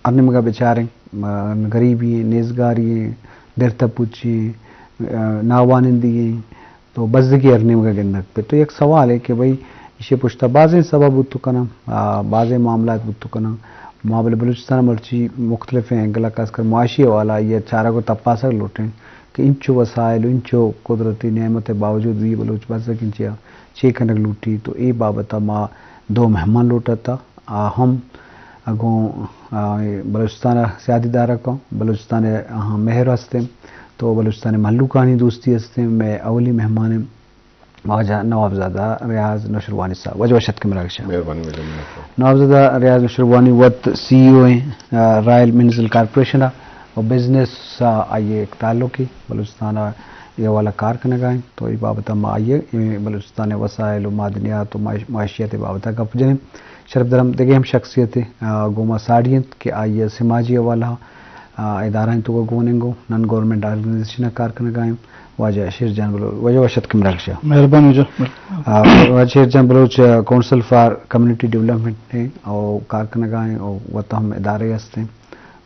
ہر نیمگا بچاریں، آ، غریبی ایں، نیزگاری ایں، درتہ پوچی ایں، آ، ناوانندگی ایں، تو بزگی ہر نیمگا گندگ پہ۔ تو یک سوال ہے کہ بھئی، ایشی پشتا بازیں سبب بوت کناں، آ، بازیں معاملات بوت کناں۔ ما بلے بلوچستان مرچی مختلف اینگل، خاص کر معاشی حوالہ، یہ چارگ و تپاسگ لوٹیں کہ انچو وسائل و انچو قدرتی نعمت باوجود بھی بلوچ بزگ انچیا چے کنگ لوٹی۔ تو اے بابت ما دو مہمان لوٹتا، آ ہم گوں، آ، بلوچستان ء سیادی دارگ ء، بلوچستان ء آہاں مہر ہستیں، تو بلوچستان ء مہلوکانی دوستی ہستیں۔ مئے اولی مہمان واجہ نوابزادہ ریاض نشروانی صاحب۔ واجہ وش اتکے مراگش ء۔ مہربانی واجہ، منت وار۔ نوابزادہ ریاض نشروانی وت سی ای او ہیں، آ، رائل میونسپل کارپوریشن ء، و بزنس ء آئی ء یک تعلقے بلوچستان ء اے حوالہ کار کنگا انت، تو اے بابت ء ما آئی ء اے بلوچستان ء وسائل و معدنیات و معاش-، معاشیات ء بابت ء گپ جنیں۔ شرف درم دگہ ہم شخصیت، آ، گوں ما ساڑی انت کہ آئی ء سماجی حوالہ، آ، ادارہ انت و گون انگو نان گورنمنٹ آرگنائزیشن ء کار کنگا انت۔ واجہ شیر جان بلوچ، واجہ وش اتکے مراگش ء۔ مہربانی واجہ۔ آ، واجہ شیر جان بلوچ، آ، کونسل فار کمیونٹی ڈیولپمنٹ ء او کار کنگا انت او وت ہم ادارے ہستیں۔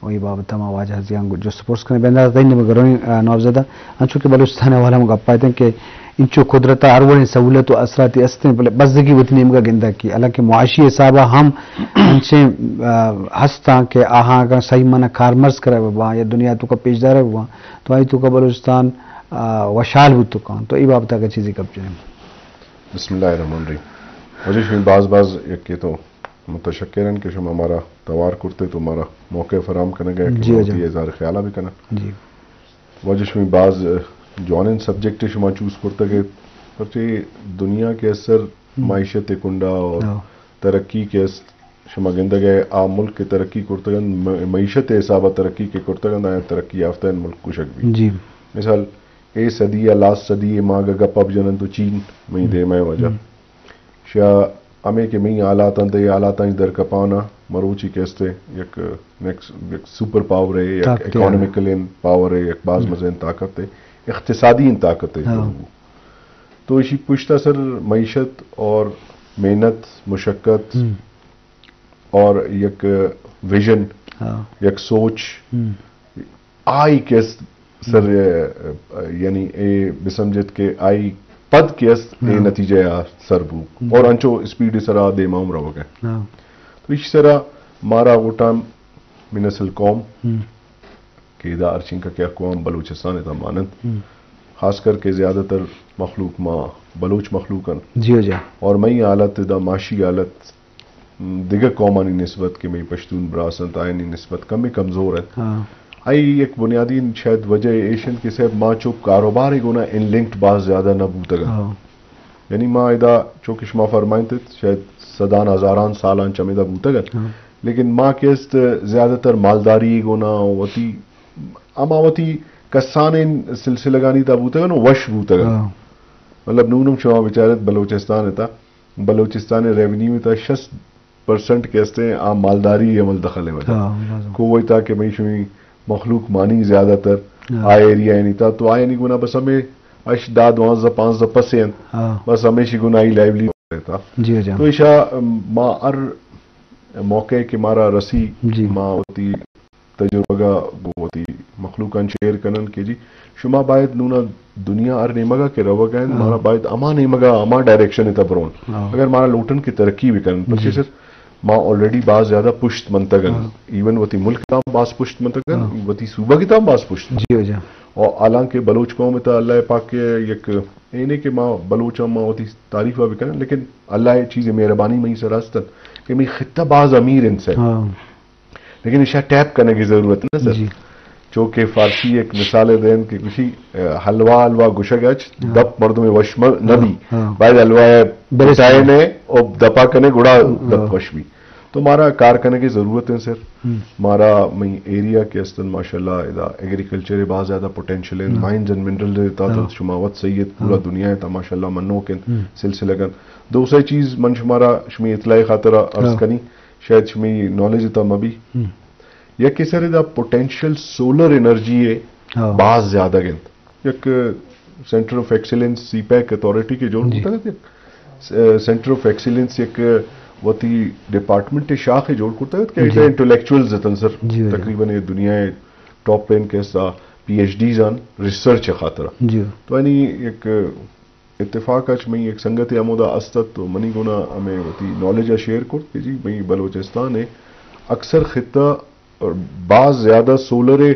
و اے بابت ء ما واجہ زیان گوں جست پرس کنیں۔ بندات تئی نیمگ ء رویں، آ، نوابزادہ، انچو کہ بلوچستان ء حوالہ ہم گپ ء اتیں کہ انچو قدرت ء ہر وڑیں سہولت و اثراتی استیں، بلے بزگی وتی نیمگ ء گندگ کی، حالانکہ معاشی حساب ء ہم انچیں، آ، ہستاں کہ آہاں اگاں صحیح معنی کارمرز کرے بباں یا دنیا توکا پیش دارے بباں، تو آئی توکا بلوچستان، آ، وشحال بوت کاں۔ تو اے بابت ء اگاں چیزے گپ جنیں۔ بسم اللہ الرحمن الرحیم۔ واجہ شمئے باز باز یکے تو متشکرن کہ شما مارا توار کرتے تو مارا موقع فراہم کنگ ء کہ جی، ما جی۔ وتی اظہار خیال ء بکنن۔ جی۔ واجہ شمئے باز جوانیں سبجیکٹ شما چوز کرتگ ات، پرچے دنیا کے اثر ہم۔ معیشت کنڈا اور ہاں۔ ترقی کے است شما گندگ ء آ ملک کہ ترقی کرتگ انت، م-، معیشت ء حساب ء ترقی کہ کرتگ انت، آیاں ترقی یافتہ ملک گوشگ بیت۔ جی۔ مثال، اے صدی یا لاسٹ صدی ء ما اگہ گپ ء بجنن تو چین مئی ہم۔ دیم ء واجہ۔ ہم۔ شیا ہمے کہ مئی حالات انت، اے حالاتانی درکپان ء مروچی کہ است یک نیکس-، یک سپر پاور ہے، یک طاقت ہے۔ اکانومیکل پاور ہے، یک باز ہم۔ مزین طاقت ہے، اقتصادی طاقت ہے۔ ہاں۔ تو اشی پشت ء سر معیشت اور محنت، مشقت ہم۔ اور یک ویژن، ہاں۔ یک سوچ، ہم۔ آئی کہ است سر، ہم۔ یعنی اے بسمجھت کہ آئی پد کہ است اے ہاں۔ نتیجہ آ سر بو۔ ہم۔ اور انچو اسپیڈ سرا دیما ہم روگ ء۔ ہاں۔ تو اش سرا مارا غٹان من اصل قوم ہم۔ کہ ادا ہرچنکا کہ اقوام بلوچستان ء تہ ماننت، ہم۔ خاص کر کہ زیادہ تر مخلوق ما بلوچ مخلوق انت۔ جی ہو جا۔ اور مئی حالت ادا معاشی حالت دگہ قومانی نسبت کہ مئی پشتون براس انت، آیانی نسبت کمے کمزور انت۔ ہاں۔ آئی یک بنیادی شاید وجہ ایش انت کہ صاحب ما چو کاروبار گونا ان لنکڈ باز زیادہ نہ بوتگ انت۔ ہاں۔ یعنی ما ادا چونکہ شما فرمائنت شاید صدان ہزاران سالان چمیدا بوتگ انت۔ ہاں۔ لیکن ما کہ است زیادہ تر مالداری گونا وتی، اما وتی کسانیں سلسلگانی تا بوتگ انت و وش بوتگ انت۔ ہاں۔ مطلب نون ہم شما بچارت بلوچستان تا، بلوچستان ریونیو تا شست پرسنٹ کہ استیں آ مالداری عمل دخل ہے وجہ۔ ہاں، لازم۔ کوئی تا کہ مئی شمی مخلوق مانی زیادہ تر ہاں۔ آ ایریا نہیں تا، تو آیا نہیں گنا بس ہمیں اش دا دوانزہ پانزدہ پسے انت۔ ہاں۔ بس ہمیشی گنا ہی لائیولی رہتا۔ جی، جی۔ تو ایشا، ام، ما ہر موقع کہ مارا رسی، جی۔ ما وتی تجربہ گوں وتی مخلوقان شیئر کنن کہ جی، شما باید نونا دنیا ہر نیمگا کہ روگا انت، ہاں۔ مارا باید ہما نیمگا، ہما ڈائریکشن تا برون۔ ہاں۔ اگر مارا لوٹن کہ ترقی بکنن، جی۔ پرچے سر ما آلریڈی باز زیادہ پشت منتگن۔ ہاں۔ ایون وتی ملک تام باز پشت منتگن، ہاں۔ وتی صوبہ کی تام باز پشت۔ جی، جی۔ اور حالانکہ بلوچ قوم تا اللہ پاک کے یک اینے کہ ما بلوچاں ما وتی تعریف بھی کریں، لیکن اللہ یہ چیز مہربانی میں سر ہستن کہ میں خطہ باز امیر انت سر۔ ہاں۔ لیکن ایشا ٹیپ کرنے کی ضرورت ہے نا سر۔ جی۔ چونکہ فارسی ایک مثال دین کہ کسی، اے، حلوا، حلوا گشگ اچ، ہاں۔ دپ مردم وش م-، نہ ہاں، بھی۔ ہاں۔ باید حلوا برس اٹھائے میں۔ نے، او دپا کنے گڑا ہاں۔ دپ وش بھی۔ تو مارا کار کرنے کی ضرورت ہے سر۔ ہم۔ مارا مئی ایریا کے استن ماشاءاللہ ادا ایگریکلچر باز زیادہ پوٹینشل ہے۔ ہم۔ مائنز اینڈ منرل تا ہاں۔ شما وت سید پورا ہاں۔ دنیا تا ماشاءاللہ منوک انت ہم۔ سلسلہ کن۔ دوسری چیز من شمارا شمی اطلاع خاطر عرض ہاں۔ کنی۔ شاید شمی نالج تا مبی۔ ہم۔ یک سر دا پوٹینشل سولر انرجی ہے، ہاں۔ باز زیادہ گنت۔ یک centre of excellence CPEC authority کے جوڑ جی۔ بوتا ہے، یک س-، سینٹر آف ایکسیلنس یک وتی ڈپارٹمنٹ ءِ شاخ ءَ جوڑ کرتگ ات کہ جی۔ ایڈا انٹلیکچوئلز اتن سر، جی، جی۔ تقریباً اے دنیا ءِ ٹاپ پین کیس ءَ P H Ds on research ءِ خاطر ءَ۔ جی۔ تو یعنی یک اتفاق اچ مئی یک سنگتے ہمودا است ات تو منی گونا ہمیں وتی نالج ءَ شیئر کرت کہ جی مئی بلوچستان ءِ اکثر خطہ باز زیادہ سولر ءِ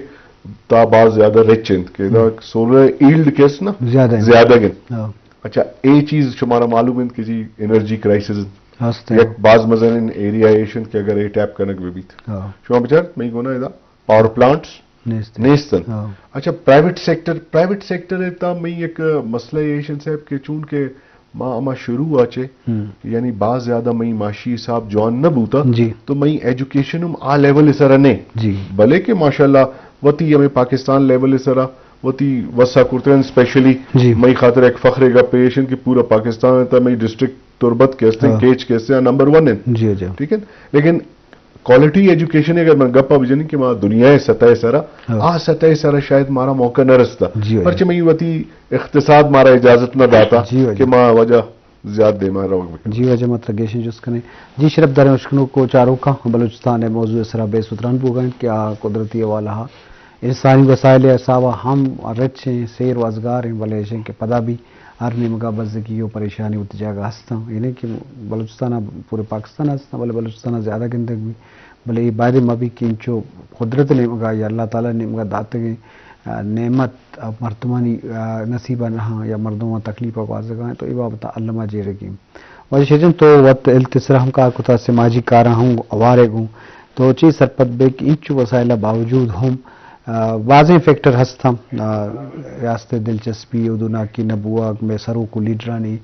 تا باز زیادہ رچ انت کہ ادا ہم۔ سولر ایلڈ کیس نا زیادہ انت۔ زیادہ گن۔ ہاں۔ اچھا، اے چیز شمارا معلوم انت کہ جی انرجی کرائسس ہست ہے۔ یک باز مزنین ایریا ایش انت کہ اگر اے ٹیپ کنگ بہ بیت۔ ہاں۔ شما بچار مئی گونا ادا پاور پلانٹس نیست۔ نیست انت۔ ہاں۔ اچھا، پرائیویٹ سیکٹر، پرائیویٹ سیکٹر ءِ تا مئی یک مسئلہ ایش انت صاحب کہ چون کہ ما ہما شروع آ چے، ہم۔ یعنی باز زیادہ مئی معاشی حساب جوان نہ بوتا، جی۔ تو مئی ایجوکیشن ہم آ لیول سر نے۔ جی۔ بلے کہ ماشاءاللہ وتی ہمیں پاکستان لیول سر وتی وسا کرتے ہیں، اسپیشلی جی۔ مئی خاطر ایک فخر گپ پیش انت کہ پورا پاکستان تا مئی ڈسٹرکٹ تربت کیستے ہیں، ہاں۔ کیچ کیستے ہیں، نمبر ون ہیں۔ جی، جی۔ ٹھیک ہے، لیکن کوالٹی ایجوکیشن اگر من گپا بجنی کہ ما دنیا ءِ سطح سرا، ہاں۔ آ سطح سرا شاید مارا موقع نہ رستا۔ جی، جی۔ پرچہ مئی وتی اقتصاد مارا اجازت نہ داتا جی، جی۔ کہ ما وجہ زیاد دیما روگ بکن۔ جی، وجہ مطلب گیشن جست کنے۔ جی، شرف داریں اشکنوک و چاروکاں، بلوچستان ءِ موضوع سرا بحث و تران بوگا انت کہ آ قدرتی حوالہ انسانی وسائل ءِ حساب ءَ ہم رچ ایں، سیر و ازگار ایں، بلے ایش ایں کہ پدا بھی ہر نیمگ ءَ بزگی و پریشانی وتی جاگہ ہست ایں۔ اے نہ کہ بلوچستان ءَ، پورے پاکستان ءَ ہست ایں، بلے بلوچستان ءَ زیادہ گندگ بی۔ بلے اے باید مہ بی کہ انچو قدرت ءِ نیمگ ءَ یا اللہ تعالی ءِ نیمگ ءَ داتگیں، آ، نعمت، آ، مردمانی، آ، نصیب ءَ نہ ایں یا مردم ءَ تکلیف ءَ گوازگ ءَ ایں، تو اے بابت ءَ الم ءَ جیڑگی۔ واجہ شیرجان، تو وت ہیلتھ ءِ سرا ہم کار کتا، سماجی کاراں ہم ہوارے گوں۔ تو چی سرپد بے کہ انچو وسائل ءِ باوجود ہم، آ، بازیں فیکٹر ہست ایں، آ، ریاست ءِ دلچسپی، اودوناکی نہ بوگ، مئے سروک و لیڈرانی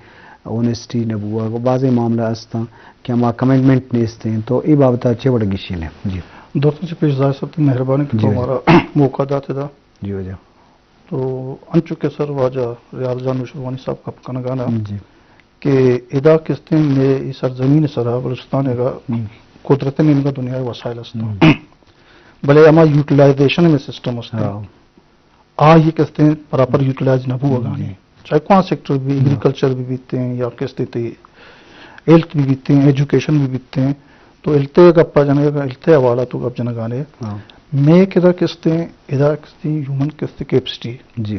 اونیسٹی نہ بوگ، و بازیں معاملہ ہست ایں کہ ہما کمٹمنٹ نیست ایں۔ تو اے بابت ءَ چے وڑ گیشین ئے؟ جی۔ دوستاں چہ پیش زاہد صاحب تئی مہربانی کہ تو جی، جی۔ مارا موقع داتے دا۔ جی واجہ۔ تو انچو کہ سر واجہ ریاض جان نوشیروانی صاحب گپ کنگا نا جی۔ کہ ادا کستیں مئے اے سرزمین سرا بلوچستان ءِ ہم۔ قدرت ءِ نیمگا دنیا ءِ وسائل است۔ ہم۔ بلے ہما یوٹیلائزیشن ءِ سسٹم است۔ ہاں۔ آ یہ کستیں پراپر یوٹیلائز نہ بوگا جی۔ نے۔ چاہے کواں سیکٹر بھی، ہاں۔ ایگریکلچر بھی بیتیں یا کستے تے ہیلتھ بھی بیتیں، ایجوکیشن بھی بیتیں، تو ہیلتھ ءِ گپا جنگا، ہیلتھ ءِ حوالہ تو گپ جنگا نے۔ ہاں۔ مئے کہ ادا کستیں، ادا کستیں ہیومن کستیں کیپیسٹی۔ جی۔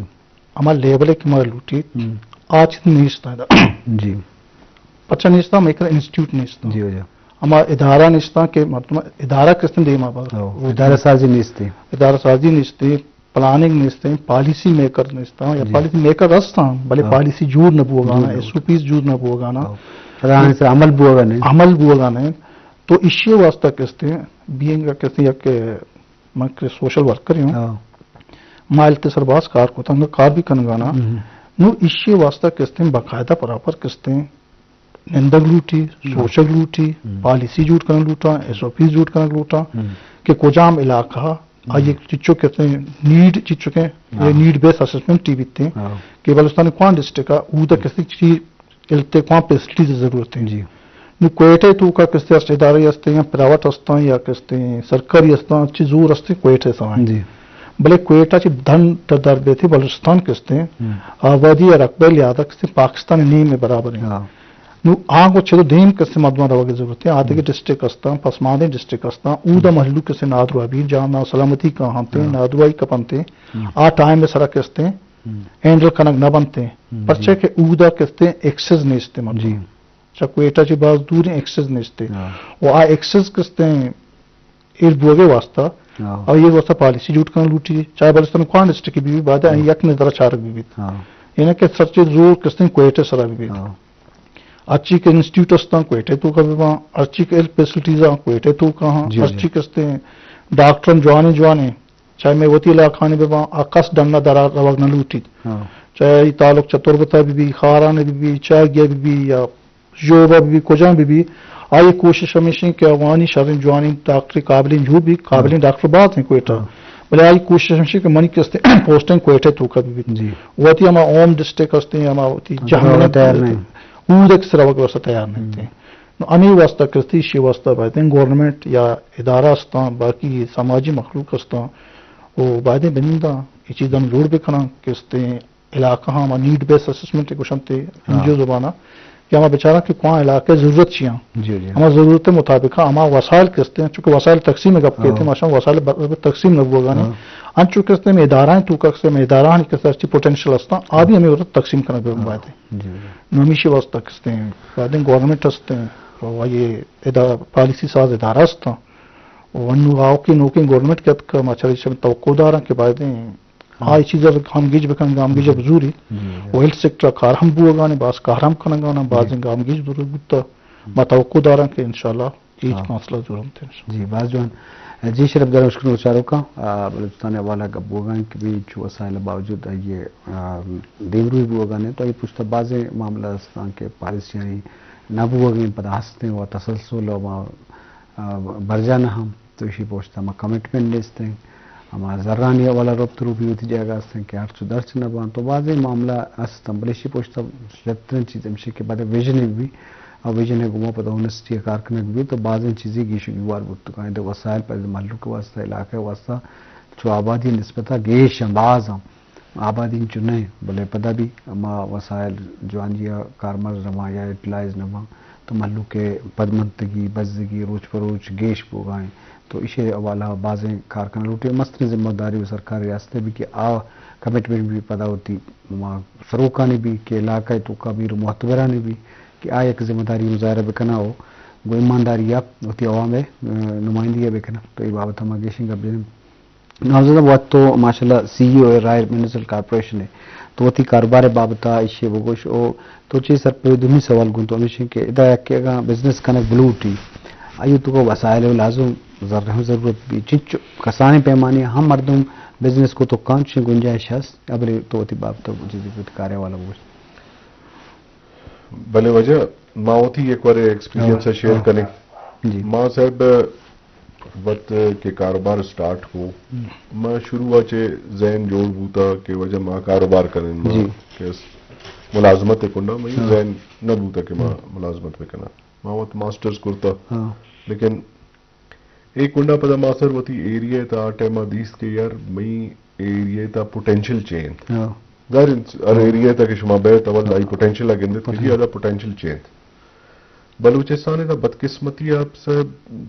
ہما لیول ءَ کہ مارا لوٹیت، ہم۔ آ چیز نیست ادا۔ جی۔ پرچا نیست ایں؟ مئے کرا انسٹیٹیوٹ نیست ایں۔ جی، جی۔ ہما ادارہ نیست ایں کہ مردم ادارہ کستیں دیما با۔ ہاں، وہ ادارہ سازی نیست ایں۔ ادارہ سازی نیست ایں، پلاننگ نیست ایں، پالیسی میکر نیست ایں، یا جی۔ پالیسی میکر ہست ایں، بلے ہاں۔ پالیسی جوڑ نہ بوگا نا، جوڑ نہ ایس او پیز جوڑ نہ بوگا نا۔ ہاں۔ پرانی سر عمل بوگا نے۔ عمل بوگا نے۔ تو ایشی واسطہ کستیں، بینگ کستیں یک من کہ سوشل ورکر اوں۔ ہاں۔ ما ہیلتھ ءِ سر باز کار کتا، انگا کار بھی کنگا نا۔ ہم۔ نو ایشی واسطہ کستیں باقاعدہ پراپر کستیں نندگ لوٹی، ہم۔ سوچگ لوٹی، ہم۔ پالیسی جوڑ کنگ لوٹاں، ایس او پیز جوڑ کنگ لوٹاں ہم۔ کہ کجام علاقہ ہم۔ آئی چچو کستیں نیڈ چچو کہ ہاں۔ یہ نیڈ بیس اسسمنٹ ٹی بیتیں ہاں۔ کہ بلوچستان کواں ڈسٹرکٹ ءَ اودا کستیں چی ہیلتھ ءِ کواں فیسلٹیز ضرورت ایں۔ جی۔ نو کوئٹہ ءِ توکا کستیں ہست ادارے ہستیں یا پرائیویٹ ہستاں یا کستیں سرکاری ہستاں، چی زور ہستیں کوئٹہ ءِ سرا ایں۔ جی۔ بلے کوئٹہ چی دھن در در بیتیں بلوچستان کستیں ہم۔ آبادی ءِ رقبہ ءِ لحاظا کستیں پاکستان ءِ نیم ءِ برابر ایں۔ ہاں۔ نو آ گوں چدو دیم کستیں مردماں روگ ءِ ضرورت ایں، آ دگہ ہم۔ ڈسٹرکٹ ہستاں، پسماندیں ڈسٹرکٹ ہستاں، اودا ہم۔ مہلوک کستیں نادراہ بی، جان سلامتی کاہنتیں، ہاں۔ نادراہی کپنتیں، ہم۔ آ ٹائم ءِ سرا کستیں ہم۔ ہینڈل کنگ نہ بنتیں۔ ہم، پرچہ جی۔ کہ اودا کستیں ایکسس نیستیں مردم۔ جی۔ چہ کوئٹہ چہ باز دوریں ایکسس نیستیں۔ ہاں۔ و آ ایکسس کستیں ایر بوگے واسطہ، ہاں۔ آ ایر واسطہ پالیسی جوڑ کنگ لوٹی، چاہے بلوچستان کواں ڈسٹرکٹ بی بی، بعد ہاں۔ یک نظر چارگ بی بیت۔ ہاں۔ یعنی کہ سرچ زور کستیں کوئٹہ سرا بی بیت۔ ہاں۔ ہرچی کہ انسٹیٹیوٹ ہستاں کوئٹہ توکا بی باں، ہرچی کہ ہیلتھ فیسلٹیز آں کوئٹہ توکا ہاں، جی، جی۔ ہرچی کستیں ڈاکٹر جوانیں جوانیں چاہے مئے وتی علاقہانی بہ باں، آ کس ڈن ءَ درا روگ نہ لوٹیت۔ ہاں۔ چاہے آئی تعلق چہ تربت ءَ بہ بی، خاران ءَ بہ بی، چاگی ءَ بہ بی یا ژوب ءَ بہ بی، کجام بہ بی، آئی کوشش ہمیش ایں کہ آوانی شریں جوانیں ڈاکٹر قابلیں جو بی، قابلیں ہاں۔ ڈاکٹر باز ایں کوئٹہ۔ ہاں۔ بلے آئی کوشش ہمیش ایں کہ منی کستیں پوسٹیں کوئٹہ توکا بہ بیت۔ جی۔ وتی ہما ہوم ڈسٹرکٹ ہستیں، ہما وتی ہاں، جہمنند تیار نہ ایں۔ اود ءَ کس روگ ءِ واسطہ تیار نہ ایں۔ ہم۔ نو ہمے واسطہ کستیں، ایشی واسطہ باید ایں گورنمنٹ یا ادارہ ہستاں، باقی سماجی مخلوق ہستاں، و باید ایں بننداں، اے چیزاں جوڑ بکناں، کستیں علاقہ ہاں ما نیڈ بیس اسسمنٹ گوشنتے، ہاں۔ این جی او زبان ءَ، کہ ہما بچاراں کہ کواں علاقہ ضرورت چیاں، جی، جی۔ ہما ضرورت مطابق ہما وسائل کستیں، چونکہ وسائل تقسیم گپ کہتے ہیں، ہاں۔ ماشاءاللہ وسائل ب-، ب-، تقسیم نہ بوگانے۔ ہاں۔ انچو کستیں میں ادارہ ہیں تو کستیں میں ادارہ ہیں کستیں اچھی پوٹینشل ہستاں، آ بھی ہمیں وقت تقسیم کرنا بھی ہاں۔ باید ہے۔ جی، جی۔ نمیشی واسطہ کستیں، بعد گورنمنٹ ہستیں، اور یہ ادا-، پالیسی ساز ادارہ ہستاں، اور انو آؤ کے نوکیں گورنمنٹ کہت کہ ماشاءاللہ توقع داراں کہ باید ہیں ہاں۔ آئی چیز ء گامگیج بکن، گامگیج ء بزوری۔ جی، جی۔ و ہیلتھ سیکٹر ء کار ہم بوگانے، باز کار ہم کنگانا، بازیں جی۔ گامگیج ضرور بوتا۔ ما توقع داراں کہ انشاءاللہ ایچ ہاں۔ کونسل ء زورنت انشاءاللہ۔ جی، باز جوان۔ جی، شرف دار مشکل چاروکاں، آ، بلوچستان ء حوالہ گپ بوگاں کہ بھی چو وسائل باوجود آئی، آ، دیمروی بوگانے تو آئی پشت بازیں معاملہ ہستاں کہ پالیسیانی نہ بوگیں پدا ہستیں و تسلسل و ما، آ، برجا نہ ہم۔ تو ایشی پشت ہما کمٹمنٹ نیست ہیں، ہما زرانی حوالہ ربط روبی ہوتی جگہ است ہیں کہ ہرچ و درچ نہ بان۔ تو بازیں معاملہ است ہیں، بلے ایشی پشت شرترین چیز ہمشی کہ بعد ویژن بھی، اور ویژن ہے گما پتہ اونسٹی کار کنگ بھی، تو بازیں چیزیں گیش گیوار بوت تو کائیں دے وسائل پر ملک واسطہ، علاقہ واسطہ، چو آبادی نسبتا گیش ہیں، باز ہیں۔ آبادی انچو نہ انت، بلے پدا بھی ہما وسائل جوانی ء کارمرز نہ باں یا یوٹیلائز نہ باں تو مھلوک ء پدمنتگی، بزگی روچ پہ روچ گیش بوگا انت۔ تو ایشی حوالہ ء بازیں کار کنگ لوٹی۔ مستریں ذمہ داری و سرکار ریاست ء بھی کہ آ کمٹمنٹ بھی پدا وتی ما سروکانی بھی کہ علاقہ ء توکا میر و معتبرانی بھی کہ آ یک ذمہ داری مظاہرہ بکناں و گوں ایمانداری ء وتی عوام ء، ء، نمائندگی ء بکناں۔ تو اے بابت ء ما گیشیں گپ جنیں۔ ناز صاحب، وت تو ماشاءاللہ سی ای او ہے رائل میونسپل کارپوریشن ہے، تو وتی کاروبار بابت ء ایشی بگوش۔ او تو چی سرپدی؟ دومی سوال گوں تو ہمیش انت کہ ادا کہ اگاں بزنس کنگ بلوٹی، آئی تو کو وسائل و لازم زر ہم ضرورت بھی، چنچو کسانیں پیمانے ہم مردم بزنس کو تو کانچیں گنجائش ہست، ابرے تو وتی بابت ء چیزی کت کارے والا بگوش۔ بلے واجہ، ما وتی یک بارے ایکسپیرینس ء شیئر کنیں۔ جی۔ ما صاحب وت کہ کاروبار سٹارٹ کو، ما شروع ء چہ ذہن جوڑ بوتا کہ واجہ ما کاروبار کنیں، ما جی۔ کہ اس ملازمت ء کنڈا، مئی ذہن نہ بوتا کہ ما ملازمت بکناں۔ ما وت ماسٹرز کرتا۔ لیکن اے کنڈا پدا ما سر وتی ایریا ء تھا آ ٹائم ء دیست کہ یار مئی ایریا ء تھا پوٹینشل چے انت۔ ظاہر انت ہر ایریا ء تھا کہ شما بیت اول آئی پوٹینشل ء گندت کہ جی ادا پوٹینشل چے انت۔ بلوچستان ء تھا بدقسمتی ء سر،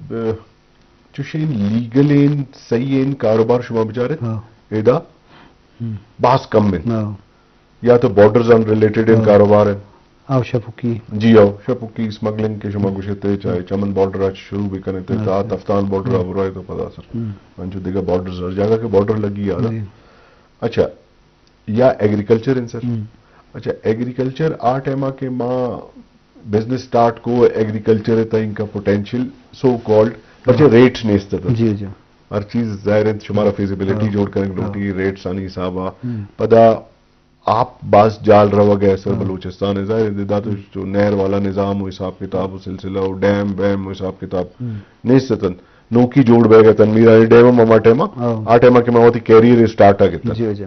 ب-، چوشیں لیگل این، صحیح این کاروبار شما بچارت، ادا باز کم انت۔ یا تو بارڈرز آن ریلیٹڈ ان کاروبار ہیں۔ او شپکی۔ جی او شپکی اسمگلنگ کہ شما گوشتے، چاہے چمن بارڈر اچ شروع بکنے تے تا تفتان بارڈر ء برائے تو پدا سر انچو دیگہ بارڈرز ہر جاگہ کہ بارڈر لگی آ۔ اچھا، یا ایگریکلچر ان سر۔ اچھا، ایگریکلچر آ ٹائم آ کہ ما بزنس سٹارٹ کو ایگریکلچر ء تھا انکا پوٹینشل سو کالڈ، پرچہ ریٹ نیست تھا۔ جی، جی۔ ہر چیز ظاہر انت شمارا فیزیبلٹی جوڑ کنگ لوٹی، ریٹس آنی حساب آ۔ پدا آپ باز جال روگ ء سر بلوچستان ء ظاہر انت، دا تو نہر والا نظام و حساب کتاب و سلسلہ و ڈیم ویم و حساب کتاب نیست اتن۔ نوکی جوڑ بیگ اتن، میرانی ڈیم ہم ہما ٹائم آ، آ ٹائم آ کہ ما وتی کیریئر اسٹارٹ آ گتن۔ جی، جی۔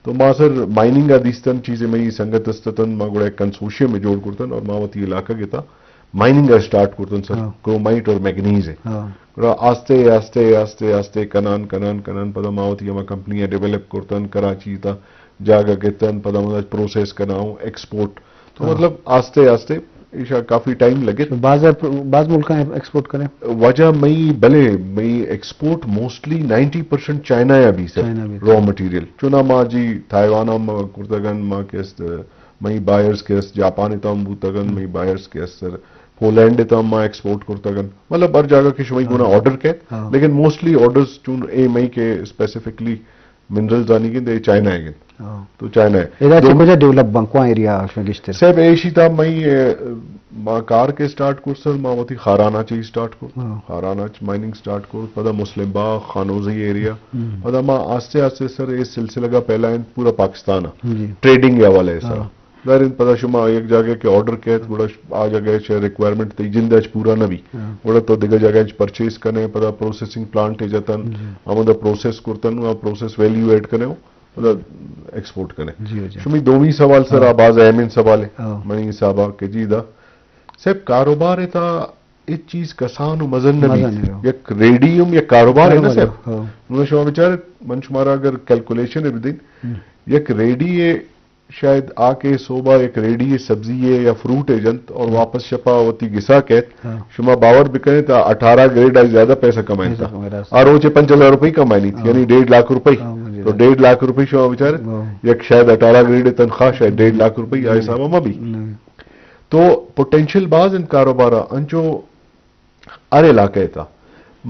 تو ما سر مائننگ آ دیستن، چیزے مئی سنگت است اتن، ما گڑا یک کنسورشیم جوڑ کرتن اور ما وتی علاقہ گتا مائننگ ء اسٹارٹ کرتن سر، کرومائٹ اور مینگنیز ء۔ گڑا آستے آستے آستے آستے کنان کنان کنان پدا ما وتی ہما کمپنی ء ڈیولپ کرتن، کراچی تا جاگہ گتن، پدا ما پروسیس کناؤں ایکسپورٹ۔ تو مطلب آستے آستے ایشا کافی ٹائم لگت۔ تو باز، باز ملکاں ایکسپورٹ کریں؟ وجہ مئی بلے، مئی export mostly ninety percent China ء بھی سر، چائنا بھی۔ Raw material. چونا ما جی تھائیوان ہم کرتگن، ما کہ است مئی بائرز کہ است جاپان ء تام بوتگن، مئی بائرز کہ است سر پولینڈ ء تام ما ایکسپورٹ کرتگن۔ مطلب ہر جاگہ کہ شمئی گونا آرڈر کیت، لیکن موسٹلی آرڈرز چون اے مئی کہ اسپیسیفکلی منرلز آنی گند اے چائنا ء گند۔ تو چائنا ء ادا چہ کجا ڈیولپ بنت، کواں ایریا شما گیشتر؟ صاحب ایشی تا مئی، اے، ما کار کہ اسٹارٹ کرت سر، ما وتی خارانا چہ اسٹارٹ کرت۔ خارانا چہ مائننگ اسٹارٹ کرت، پدا مسلم باغ، خانوزی ایریا۔ پدا ما آستے آستے سر اے سلسلہ کا پھیلائیں پورا پاکستان ء۔ ٹریڈنگ ء حوالے ء سر۔ ظاہر انت پدا شما یک جاگہ کہ آرڈر کیت، گڑا آ جاگہ چہ ریکوائرمنٹ تئی جند اچ پورا نہ بی۔ گڑا تو دگہ جاگہ اچ پرچیز کنے، پدا پروسیسنگ پلانٹ اچ جتن، ہمودا پروسیس کرتن، آ پروسیس ویلیو ایڈ کنے، پدا ایکسپورٹ کنے۔ جی، جی۔ شمی دومی سوال سر، آ باز اہمین سوال ہے منی حساب آ کہ جی دا صاحب کاروبار تا ہچ چیز کسان و مزن نہ بیت۔ یک ریڈی ہم یک کاروبار ہے نا صاحب۔ نوں شما بچارت، من شمارا اگر کیلکولیشن بدین، یک ریڈی ہے شاید آ کہ صوبہ یک ریڑی سبزی ہے یا فروٹ ہے جنت اور واپس شپا وتی گسا کہت، شما باور بکنے تا اٹھارہ گریڈ آئی زیادہ پیسہ کمائیں تا۔ آ روچے پنچ ہزار روپی کمائنی تھی، یعنی ڈیڑھ لاکھ روپی۔ تو ڈیڑھ لاکھ روپی شما بچارے، یک شاید اٹھارہ گریڈ تنخواہ شاید ڈیڑھ لاکھ روپی آ حساب ما بھی۔ تو پوٹینشل باز انت کاروبارا، انچو ہر علاقہ تا۔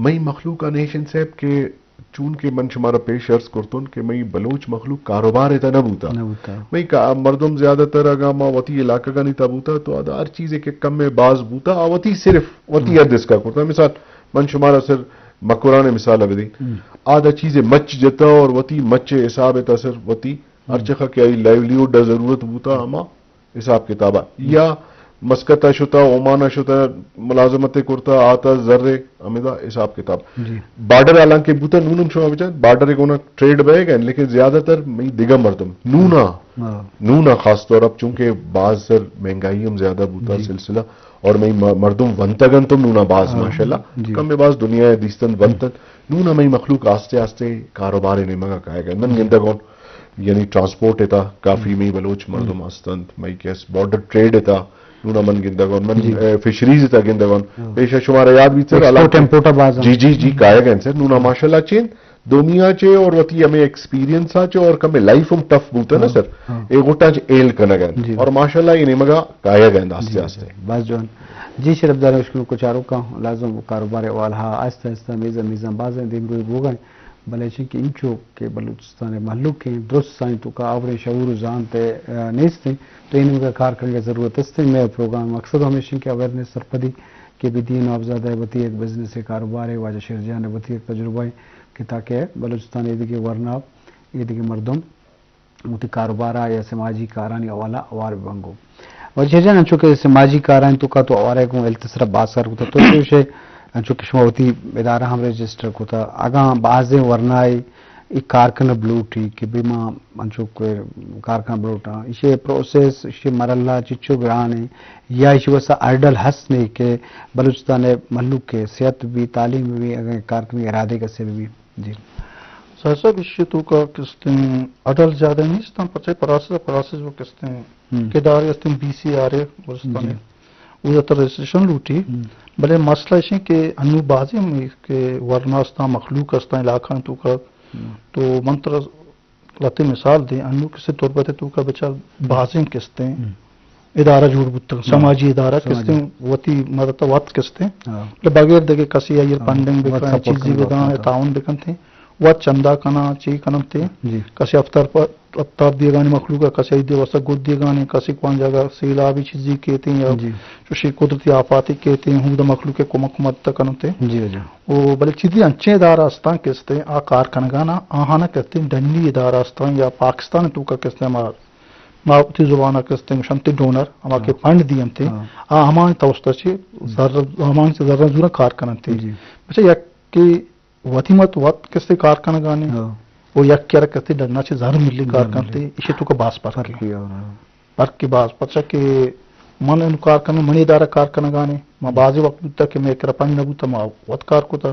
مئی مخلوق ء نیشن صاحب کہ چون کہ من شمارا پیش عرض کرتون کہ مئی بلوچ مخلوق کاروبار تا نہ بوتا۔ نہ بوتا۔ مئی کا-، مردم زیادہ تر اگاں ما وتی علاقہ گانی تا بوتا تو ادا ہر چیزے کہ کم باز بوتا، آ وتی صرف وتی حد اس کا کرتا۔ مثال، من شمارا سر مکران مثال بدی۔ آ دا چیزے مچ جتا اور وتی مچ حساب تا سر وتی ہر چخا کہ آئی لائیولیہڈ ضرورت بوتا، ہما حساب کتاب ء۔ یا مسقط ء شتہ، عمان ء شتہ، ملازمت ء کرتہ، آتہ زر ء ہمدا حساب کتاب۔ بارڈر حالانکہ بوتہ، نون ہم شما بچار بارڈر ء گونا ٹریڈ بئیگ ء، لیکن زیادہ تر مئی دگہ مردم نون ء، نون ء خاص طور اب چونکہ باز سر مہنگائی ہم زیادہ بوتہ سلسلہ، اور مئی م-، مردم ونتگ انت ہم نون ء باز ماشاءاللہ، کم ء باز دنیا ء دیستن ونت انت۔ نون ء مئی مخلوق آستے آستے کاروبار ء نیمگ ء کائیگ ء۔ من گندگ اوں یعنی ٹرانسپورٹ ء تھا کافی مئی بلوچ مردم ہست انت، مئی کس بارڈر ٹریڈ ء تھا، نون ء من گندگ اوں، من، اے، فشریز ء تھا گندگ اوں۔ پیش ء شمارا یاد بیت سر، ایکسپورٹ امپورٹ ء باز انت۔ جی، جی، جی، کائیگ انت سر، نون ء ماشاءاللہ چین دنیا چے اور وتی ہمیں ایکسپیرینس ء چے اور کمے لائف ہم ٹف بوتا نا سر، اے گوٹاں چے ایل کنگ انت اور ماشاءاللہ اے نیمگا کائیگ انت آستے آستے۔ باز جوان۔ جی شرف دار اشکنوک و چاروکاں، لازم کاروبار حوالہ آہستہ آہستہ میزاں میزاں بازیں دیمروی بوگا انت، بلے چنکہ انچو کہ بلوچستان ء مہلوک ایں، درست سائیں توکا آوریں شعور و زانت ء، آ، نیست ایں، تو اے نیمگا کار کنگ ء ضرورت است ایں۔ مئے پروگرام مقصد ہمیش ایں کہ اویئرنیس سرپدی کہ بدی نوابزادہ ء وتی یک بزنس ء کاروبار ء، واجہ شیر جان ء وتی یک تجربہ ایں کہ تاکہ بلوچستان ء ایدگہ ورنا، ایدگہ مردم وتی کاروبار ء یا سماجی کارانی حوالہ ہوار بہ بنگو۔ واجہ جان، انچو کہ سماجی کارانی توکا تو ہوارے گوں ہیلتھ سرا باز کار کتا، تو چوشے انچو کہ شما وتی ادارہ ہم رجسٹر کتا، اگاں بازیں ورنائے ای کار کنگ بلوٹی کہ بہ ما انچو کہ کار کنگ بلوٹاں، ایشی پروسیس، ایشی مرحلہ چچو گران ایں یا ایشی واسطہ ہرڈل ہست نے کہ بلوچستان ء مہلوک ء صحت بی، تعلیم بی، اگاں کار کنگ ارادے کسے بی؟ جی۔ سر صاحب، ایشی توکا کستیں ہرڈل زیادہ نیست، ہم پرچہ پراسس، پراسس وہ کستیں کہ ادارے استیں بی سی آر اے بلوچستان ء، او زیادہ تر رجسٹریشن لوٹی۔ بلے مسئلہ ایشی کہ انو بازی ہم کہ ورنا استاں، مخلوق استاں علاقہ توکا، تو من ترا لہتے مثال دیں، انو کسے تربت توکا بچار بازیں کستیں ادارہ جوڑ بوتگ، سماجی ادارہ کستیں وتی مدد وت کستیں، بلے بغیر دگہ کسی آئی فنڈنگ بکن، چیزی بدان، تعاون بکنتے، وت چندہ کناں، چی کننتے، کسی افتار پر افتار دیگانی مخلوق ء، کسی عید واسطہ گد دیگانی، کسی کوان جاگہ سیلابی چیزی کیتیں یا چوشی قدرتی آفاتی کیتیں، ہود مخلوق ء کمک مدد کننتے۔ جی، جی۔ او بلے چیزی انچیں ادارہ استاں کستیں آ کار کنگانا، آہانا کستیں ڈنی ادارہ استاں یا پاکستان توکا کستیں ما، ما وتی زبانا کستیں گوشنتے ڈونر، ہما کہ فنڈ دینتے، آ ہمانی توسط چے زر، ہمانی چے زر زورا کار کننتے۔ جی۔ بچہ یک کہ وتی مت وت کسے کار کنگانے، او یک کرا کسے ڈنا چے زر ملی کار کنتے، ایشی توکا باز فرق ایں۔ فرق کہ باز، پرچا کہ من انو کار کنگ، منی ادارہ کار کنگانے، ما بازی وقت بوتا کہ مئے کرا پنڈ نہ بوتا، ما وت کار کتا۔